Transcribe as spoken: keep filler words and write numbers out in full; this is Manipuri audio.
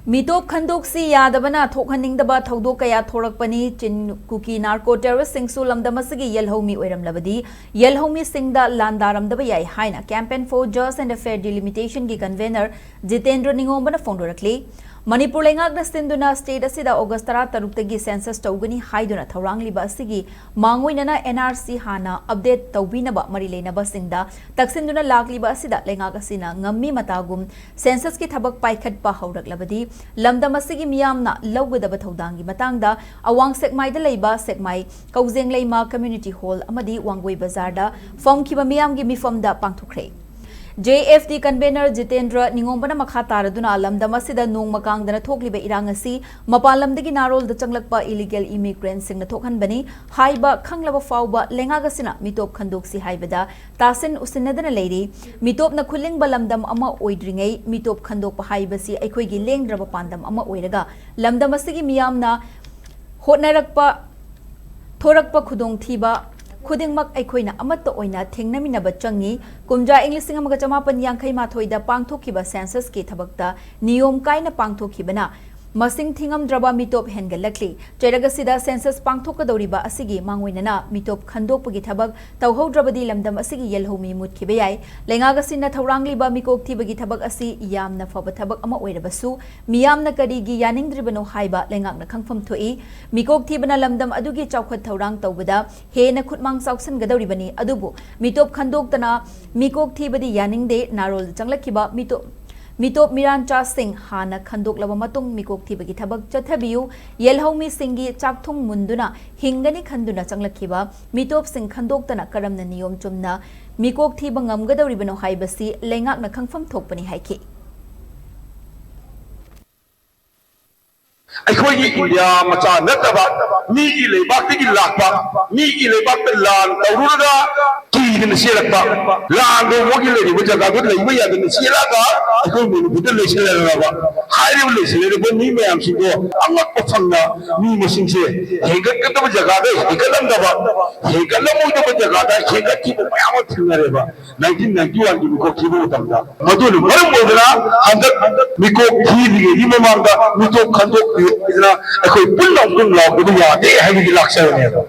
ꯃꯤꯇꯣꯞ ꯈꯟꯗꯣꯛꯁꯤ ꯌꯥꯗꯕꯅ ꯊꯣꯛꯍꯟꯅꯤꯡꯗꯕ ꯊꯧꯗꯣꯛ ꯀꯌꯥ ꯊꯣꯔꯛꯄꯅꯤ꯫ ꯆꯤꯟ ꯀꯨꯀꯤ ꯅꯥꯔꯀꯣ ꯇꯦꯔꯣꯔꯤꯁ꯭ꯠꯁꯤꯡꯁꯨ ꯂꯝꯗꯝ ꯑꯁꯤꯒꯤ ꯌꯦꯜꯍꯧꯃꯤ ꯑꯣꯏꯔꯝꯂꯕꯗꯤ ꯌꯦꯜꯍꯧꯃꯤꯁꯤꯡꯗ ꯂꯥꯟꯗꯥꯔꯝꯗꯕ ꯌꯥꯏ ꯍꯥꯏꯅ Campaign for Just and Fair Delimitation ꯒꯤ convenor ꯖꯤꯇꯦꯟꯗ꯭ꯔ ꯅꯤꯉꯣꯝꯕꯅ ꯐꯣꯡꯗꯣꯔꯛꯂꯤ꯫ ꯃꯅꯤꯄꯨꯔ ꯂꯩꯉꯥꯛꯅ ꯁꯤꯟꯗꯨꯅ state ꯑꯁꯤꯗ August ꯇꯔꯥ ꯇꯔꯨꯛꯇꯒꯤ census ꯇꯧꯒꯅꯤ ꯍꯥꯏꯗꯨꯅ ꯊꯧꯔꯥꯡꯂꯤꯕ ꯑꯁꯤꯒꯤ ꯃꯥꯡꯑꯣꯏꯅꯅ N R C ꯍꯥꯟꯅ update ꯇꯧꯕꯤꯅꯕ ꯃꯔꯤ ꯂꯩꯅꯕꯁꯤꯡꯗ ꯇꯛꯁꯤꯟꯗꯨꯅ ꯂꯥꯛꯂꯤꯕ ꯑꯁꯤꯗ ꯂꯩꯉꯥꯛ ꯑꯁꯤꯅ ꯉꯝꯃꯤ ꯃꯇꯥꯒꯨꯝ census ꯀꯤ ꯊꯕꯛ ꯄꯥꯏꯈꯠꯄ ꯍꯧꯔꯛꯂꯕꯗꯤ ꯂꯝꯗꯝ ꯑꯁꯤꯒꯤ ꯃꯤꯌꯥꯝꯅ ꯂꯧꯒꯗꯕ ꯊꯧꯗꯥꯡꯒꯤ ꯃꯇꯥꯡꯗ ꯑꯋꯥꯡ ꯁꯦꯛꯃꯥꯏꯗ ꯂꯩꯕ ꯁꯦꯛꯃꯥꯏ ꯀꯧꯖꯦꯡꯂꯩꯃ Community Hall ꯑꯃꯗꯤ ꯋꯥꯡꯒꯣꯏ ꯕꯖꯥꯔꯗ ꯐꯝꯈꯤꯕ ꯃꯤꯌꯥꯝꯒꯤ ꯃꯤꯐꯝꯗ ꯄꯥꯡꯊꯣꯛꯈ꯭ꯔꯦ꯫ J F D convenor Jitendra ꯅꯤꯉꯣꯝꯕꯅ ꯃꯈꯥ ꯇꯥꯔꯗꯨꯅ ꯂꯝꯗꯝ ꯑꯁꯤꯗ ꯅꯣꯡꯃ ꯀꯥꯡꯗꯅ ꯊꯣꯛꯂꯤꯕ ꯏꯔꯥꯡ ꯑꯁꯤ ꯃꯄꯥꯟ ꯂꯝꯗꯒꯤ ꯅꯥꯔꯣꯜꯗ ꯆꯪꯂꯛꯄ illegal immigrant ꯁꯤꯡꯅ ꯊꯣꯛꯍꯟꯕꯅꯤ ꯍꯥꯏꯕ ꯈꯪꯂꯕ ꯐꯥꯎꯕ ꯂꯩꯉꯥꯛ ꯑꯁꯤꯅ ꯃꯤꯇꯣꯞ ꯈꯟꯗꯣꯛꯁꯤ ꯍꯥꯏꯕꯗ ꯇꯥꯁꯤꯟ ꯎꯁꯤꯟꯅꯗꯅ ꯂꯩꯔꯤ꯫ ꯃꯤꯇꯣꯞꯅ ꯈꯨꯜꯂꯤꯡꯕ ꯂꯝꯗꯝ ꯑꯃ ꯑꯣꯏꯗ꯭ꯔꯤꯉꯩ ꯃꯤꯇꯣꯞ ꯈꯟꯗꯣꯛꯄ ꯍꯥꯏꯕꯁꯤ ꯑꯩꯈꯣꯏꯒꯤ ꯂꯦꯡꯗ꯭ꯔꯕ ꯄꯥꯟꯗꯝ ꯑꯃ ꯑꯣꯏꯔꯒ ꯂꯝꯗꯝ ꯑꯁꯤꯒꯤ ꯃꯤꯌꯥꯝꯅ ꯍꯣꯠꯅꯔꯛꯄ ꯊꯣꯔꯛꯄ ꯈꯨꯗꯣꯡꯊꯤꯕ ꯈꯨꯗꯤꯡꯃꯛ ꯑꯩꯈꯣꯏꯅ ꯑꯃꯠꯇ ꯑꯣꯏꯅ ꯊꯦꯡꯅꯃꯤꯟꯅꯕ ꯆꯪꯏ꯫ ꯀꯨꯝꯖꯥ ꯏꯪ ꯂꯤꯁꯤꯡ ꯑꯃꯒ ꯆꯃꯥꯄꯟ ꯌꯥꯡꯈꯩ ꯃꯥꯊꯣꯏꯗ ꯄꯥꯡꯊꯣꯛꯈꯤꯕ census ꯀꯤ ꯊꯕꯛꯇ ꯅꯤꯌꯣꯝ ꯀꯥꯏꯅ ꯄꯥꯡꯊꯣꯛꯈꯤꯕꯅ ꯃꯁꯤꯡ ꯊꯤꯉꯝꯗ꯭ꯔꯕ ꯃꯤꯇꯣꯞ ꯍꯦꯟꯒꯠꯂꯛꯂꯤ꯫ ꯆꯩꯔꯛ ꯑꯁꯤꯗ census ꯄꯥꯡꯊꯣꯛꯀꯗꯧꯔꯤꯕ ꯑꯁꯤꯒꯤ ꯃꯥꯡꯑꯣꯏꯅꯅ ꯃꯤꯇꯣꯞ ꯈꯟꯗꯣꯛꯄꯒꯤ ꯊꯕꯛ ꯇꯧꯍꯧꯗ꯭ꯔꯕꯗꯤ ꯂꯝꯗꯝ ꯑꯁꯤꯒꯤ ꯌꯦꯜꯍꯧꯃꯤ ꯃꯨꯠꯈꯤꯕ ꯌꯥꯏ꯫ ꯂꯩꯉꯥꯛ ꯑꯁꯤꯅ ꯊꯧꯔꯥꯡꯂꯤꯕ ꯃꯤꯀꯣꯛ ꯊꯤꯕꯒꯤ ꯊꯕꯛ ꯑꯁꯤ ꯌꯥꯝꯅ ꯐꯕ ꯊꯕꯛ ꯑꯃ ꯑꯣꯏꯔꯕꯁꯨ ꯃꯤꯌꯥꯝꯅ ꯀꯔꯤꯒꯤ ꯌꯥꯅꯤꯡꯗ꯭ꯔꯤꯕꯅꯣ ꯍꯥꯏꯕ ꯂꯩꯉꯥꯛꯅ ꯈꯪꯐꯝ ꯊꯣꯛꯏ꯫ ꯃꯤꯀꯣꯛ ꯊꯤꯕꯅ ꯂꯝꯗꯝ ꯑꯗꯨꯒꯤ ꯆꯥꯎꯈꯠ ꯊꯧꯔꯥꯡ ꯇꯧꯕꯗ ꯍꯦꯟꯅ ꯈꯨꯠꯃꯥꯡ ꯆꯥꯎꯁꯤꯟꯒꯗꯧꯔꯤꯕꯅꯤ꯫ ꯑꯗꯨꯕꯨ ꯃꯤꯇꯣꯞ ꯈꯟꯗꯣꯛꯇꯅ ꯃꯤꯀꯣꯛ ꯊꯤꯕꯗꯤ ꯌꯥꯅꯤꯡꯗꯦ꯫ ꯅꯥꯔꯣꯜꯗ ꯆꯪꯂꯛꯈꯤꯕ ꯃꯤꯇꯣꯞ ꯃꯤꯇꯣꯞ ꯃꯤꯔꯥꯟꯆꯥꯁꯤꯡ ꯍꯥꯟꯅ ꯈꯟꯗꯣꯛꯂꯕ ꯃꯇꯨꯡ ꯃꯤꯀꯣꯛ ꯊꯤꯕꯒꯤ ꯊꯕꯛ ꯆꯠꯊꯕꯤꯌꯨ꯫ ꯌꯦꯜꯍꯧꯃꯤꯁꯤꯡꯒꯤ ꯆꯥꯛꯊꯨꯡ ꯃꯨꯟꯗꯨꯅ ꯍꯤꯡꯒꯅꯤ ꯈꯟꯗꯨꯅ ꯆꯪꯂꯛꯈꯤꯕ ꯃꯤꯇꯣꯞꯁꯤꯡ ꯈꯟꯗꯣꯛꯇꯅ ꯀꯔꯝꯅ ꯅꯤꯌꯣꯝ ꯆꯨꯝꯅ ꯃꯤꯀꯣꯛ ꯊꯤꯕ ꯉꯝꯒꯗꯧꯔꯤꯕꯅꯣ ꯍꯥꯏꯕꯁꯤ ꯂꯩꯉꯥꯛꯅ ꯈꯪꯐꯝ ꯊꯣꯛꯄꯅꯤ ꯍꯥꯏꯈꯤ꯫ ꯑꯩꯈꯣꯏꯒꯤ ꯏꯟꯗꯤꯌꯥ ꯃꯆꯥ ꯅꯠꯇꯕ, ꯃꯤꯒꯤ ꯂꯩꯕꯥꯛꯇꯒꯤ ꯂꯥꯛꯄ, ꯃꯤꯒꯤ ꯂꯩꯕꯥꯛꯇ ꯂꯥꯟ ꯇꯧꯔꯨꯔꯒ ꯀꯤꯗꯅ ꯆꯦꯜꯂꯛꯄ, ꯂꯥꯟꯗꯣ ꯃꯣꯏꯒꯤ ꯂꯩꯔꯤꯕ ꯖꯒꯥꯗꯨ ꯂꯩꯕ ꯌꯥꯗꯅ ꯆꯦꯜꯂꯛꯑꯒ ꯑꯩꯈꯣꯏ ꯃꯅꯤꯄꯨꯔꯗ ꯂꯩꯁꯤꯜꯂꯛꯂꯕ꯫ ꯍꯥꯏꯔꯤꯕ ꯂꯩꯁꯤꯜꯂꯛꯂꯤꯕ ꯃꯤ ꯃꯌꯥꯝꯁꯤꯡꯗꯣ ꯑꯉꯛꯄ ꯐꯪꯅ ꯃꯤ ꯃꯁꯤꯡꯁꯦ ꯍꯦꯟꯒꯠꯀꯗꯕ ꯖꯒꯥꯗ ꯍꯦꯟꯒꯠꯂꯝꯗꯕ, ꯍꯦꯟꯒꯠꯂꯝꯃꯣꯏꯗꯕ ꯖꯒꯥꯗ ꯍꯦꯟꯒꯠꯈꯤꯕ ꯃꯌꯥꯝ ꯑꯃ ꯊꯦꯡꯅꯔꯦꯕ꯫ ꯅꯥꯏꯟꯇꯤꯟ ꯅꯥꯏꯟꯇꯤ ꯋꯥꯟꯒꯤ ꯃꯤꯀꯣꯛ ꯊꯤꯕ ꯃꯇꯝꯗ꯫ ꯃꯗꯨꯅ ꯃꯔꯝ ꯑꯣꯏꯗꯅ ꯍꯟꯗꯛ ꯃꯤꯀꯣꯛ ꯊꯤꯗ꯭ꯔꯤꯉꯩꯒꯤ ꯃꯃꯥꯡꯗ ꯃꯤꯀꯣꯛ ꯈꯟꯗꯣꯛꯄꯤꯌꯨ ꯍꯥꯏꯗꯅ ꯑꯩꯈꯣꯏ ꯄꯨꯟꯅ ꯑꯃꯨꯛꯇꯪ ꯂꯥꯎꯗꯕ ꯌꯥꯗꯦ ꯍꯥꯏꯕꯒꯤ ꯂꯥꯛꯆꯕꯅꯦꯕ꯫